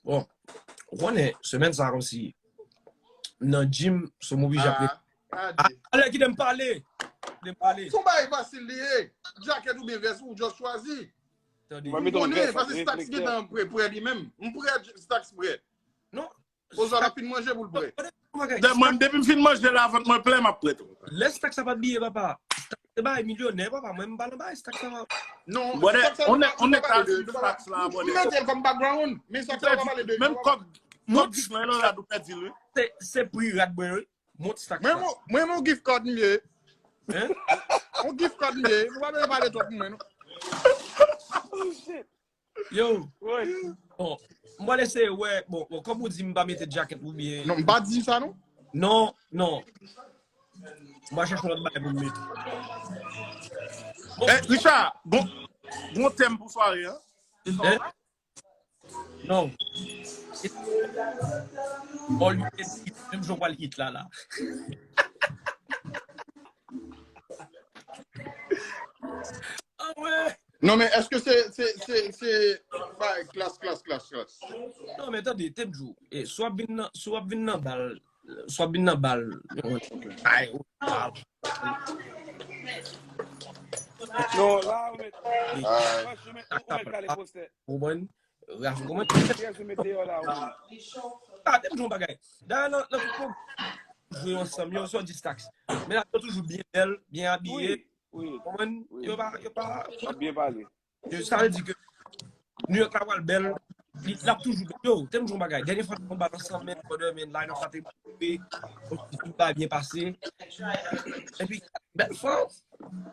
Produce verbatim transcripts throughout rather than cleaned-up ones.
Bon, ou konnen, semèn sa kòmsi nan gym, so m oblije ap rete. Ah, ah, Alè, kite m pale. Kite m pale. Son bagay fasil li ye. Jacket oubyen vès ou just chwazi. Tande. Mwen mete Ou yon konnen, vès paske ak Stacks gentan pre, pre li menm. M pre Stacks pre. Non. Ozwa ap fin manje pou l pre. Tande, Mwen, depi m fin manje la, vant mwen plen, m ap pre tou. Lè Stacks ap abiye, papa. Stacks se bay milyonè, papa. Mwen, m pa nan bay Stacks sa. Non, Brother, Stacks sa on nou est, pa- on nou est pa pale à de- une nou pa- Stacks là, nou brother. mete l kòm background, men Stacks sa nou pa pale de. Menm kòb, kòb dis mil dola nou pèdi l, wi. Se, se pri rad mwen, wi. Mont Stacks Mwen, la. mwen, mwen, yon gift card m ye. Hein? Yon gift card m ye. Nou pa bezwen pale twòp pou mwen, non. Yo, Woy. bon, m pral eseye wè, bon, bon, kòm ou di m pa mete jacket ou byen. Non, m pa di sa, non. Non, non. M pral chèche yon lòt bagay pou m mete. Eh, Richard, bon, bon tèm pou sware, hein? Eh? Non. All you can eat. Menm jan w pral eat la, la. Ah ouais. Non, men èske se, se, se, se, bay, klas, klas, klas, klas. Non, men tande, te m di w, eh, si w ap vin nan, si w ap vin nan bal, si w ap vin nan bal, ay, ou, ah, Non, la, ou met, Ah, ou met, ou met kale postè. ou konprann? Raf, ou konprann? Pyès ou met deyò la, ou met. Ah, te m di w yon bagay. Dayè, nan, nan tout moun jwe ansanm, yo, se yon Stacks. Men la, yo toujou byen bèl, byen abiye. Wi, wi. Konprann? Wi. Yo pa, yo pa, Byen pale. Yo, sa vle di ke New York la pral bèl. Li, l ap toujou bèl. Yo, te m di w yon bagay. Dènye fwa nou bat ansanm, men, brother, men, line up la te move. Tout bagay byen pase. Epi, bèl fwa.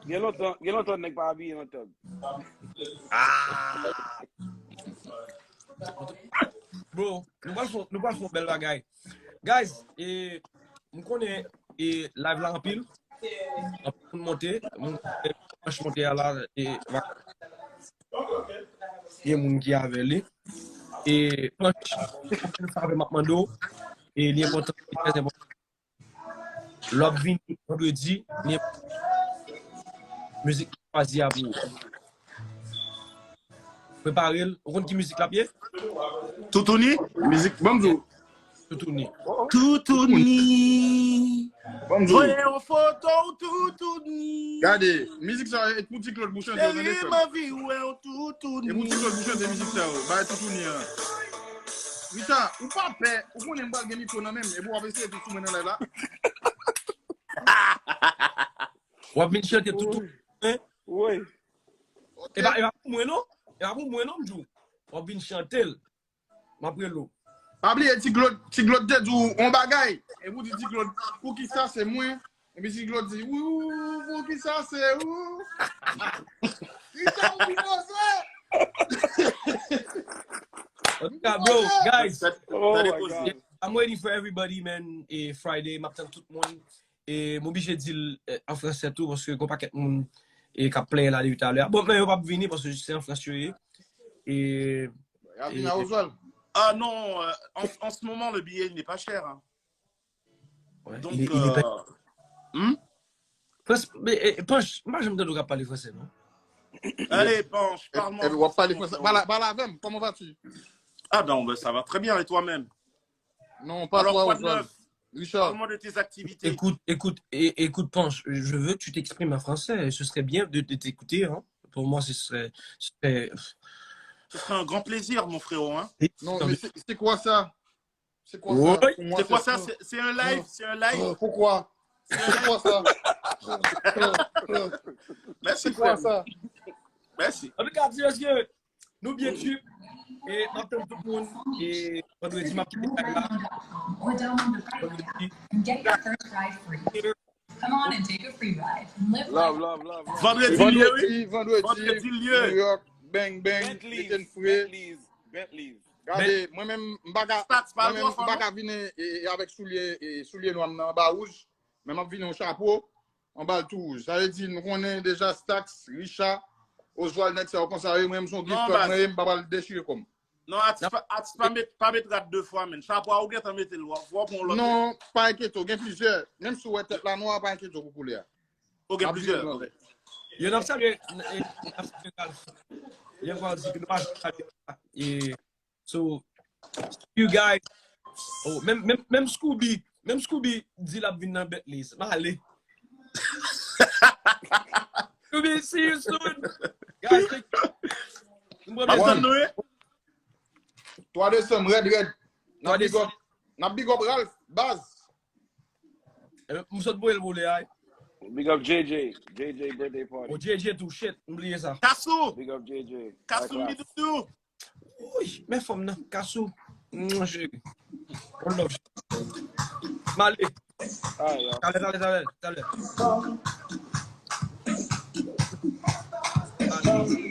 Gen lontan, gen lontan nèg pa abiye nan tòg. Ah! Bro, nou pral fè, nou pral fè yon bèl bagay. Guys, e, m konnen e, live la anpil. Anpil moun monte, moun Panch monte a la, e, va- gen moun ki avè li. E, Panch, se yon favè m ap mande w, e li enpòtan, li trè enpòtan. Lè w ap vini vandredi, li enpòtan. Mizik ki chwazi a pou ou. Prepare l. Ou konn ki mizik l ap ye? Toutouni? Mizik, ban m di w. Toutouni. Toutouni. Ban m di w. Voye yon foto w toutouni. Gade, mizik sa, e pou Ti Claude pou chante, tande Cheri, frè m. m anvi wè w toutouni. E pou Ti Claude pou chante mizik sa, yo. Bay Toutouni an. Richard, ou pa pè, ou konnen m pral gen mikwo nan men m, epi w ap eseye tou sou mwen nan live la. W ap vin chante toutouni. Woy. E pa, e pa pou mwen non. E pa pou mwen non, m di w. W ap vin chante l. M ap rele w. Pa bliye, Ti Claude, Ti Claude te di w yon bagay. Epi w di Ti Claude, poukisa se mwen? Epi Ti Claude di, ou, poukisa se ou? Richard, ou pi poze! Antouka, bro, guys, Oh Tande my poze. God. I'm waiting for everybody, man. E Friday, m ap tann tout moun. E m oblije di l eh, an fransè tou, paske gon pakèt moun e k ap plenyen la depi talè. Bon, men yo p ap vini paske se an Frans yo ye. E Y ap vin a Oswald. Ah non, euh, en, en ce moment, le billet, il n'est pas cher, hein. ouais, Donc, il est, il est pas- euh, hmm? Frans, men, eh, Panch, m pa janm tande w k ap pale fransè, non? Allez, Panch, parle-moi. Epi w ap pale fransè. Pale, pale avè m, comment vas-tu? Ah ben, ben, ça va très bien, et toi-même? Non, pas Alors, toi, quoi de Oswald. neuf? Richard. Parle-moi de tes activités. Écoute, écoute, é- écoute, Panch, je veux que tu t'exprimes en français. Ce serait bien de, de t'écouter, hein. Pour moi, ce serait, ce serait- Ce serait un grand plaisir, mon frérot, hein? Non, mais c'est c'est quoi ça? C'est quoi ça? Oui. Pour moi, C'est quoi c'est- ça? C'est c'est un live, c'est un live. Euh, Pourquoi? C'est quoi ça? Merci, C'est quoi frère. Ça? Merci. An tou ka, di mesye, nou byen chip. E m ap tann tout moun. E vandredi, m ap kite kay la. Vandredi. And get your first ride free. Come on and take a free ride and live Love, life. Love, love, love. Vendredi, liye, wi. Vendredi, vendredi, Vendredi, liye. New York, bang, bang, Bentleys, mete n fre. Bentleys, Bentleys. Gade, mwen menm, m pa ka, Stacks, pa mwen l menm, twò m pa fò, ka vin e, e, avèk soulye, e, soulye nwa m nan anba wouj, men m ap vin yon chapo, anba l tou wouj. Sa vle di, nou konnen deja Stacks, Richard, Oswald, nèg sa yo konsa, e mwen menm se yon Non, gift card, baz. mwen, m pa pral dechire kò m. Non, atis pa, atis pa met, pa met rad de fwa, men. Chapo a ou gentan mete l, w ap, w ap pran yon lòt. Non, pa enkyete w, gen plizyè. Menm si w wè tèt la nwa, pa enkyete w pou koulè a. Ok, N ap plizyè. vin Ok. Yo, n ap salye, n ap salye Ralph. Yo, n ap di ke nou pa salye. E, so, You guys. Oh, menm, menm, menm Scooby. Menm Scooby di l ap vin nan Bentley. M ale. Scooby, see you soon. Guys, thank you. M pran Ap plezi. Tann nou, wi. Twa desanm, rèd, rèd. N Twa ap big desanm. Up, n ap big up Ralph, baz. Eh, m sot voye l pou li, ay. Big up J J. J J birthday party. Oh, J J tou, shit. M bliye sa. Kasou. Big up J J. Kasou, High mi class. doudou. Uy, men fanm nan. Kasou. Mwen, cheri. One love. M ale. Alright, y'all. Talè, talè, talè, talè.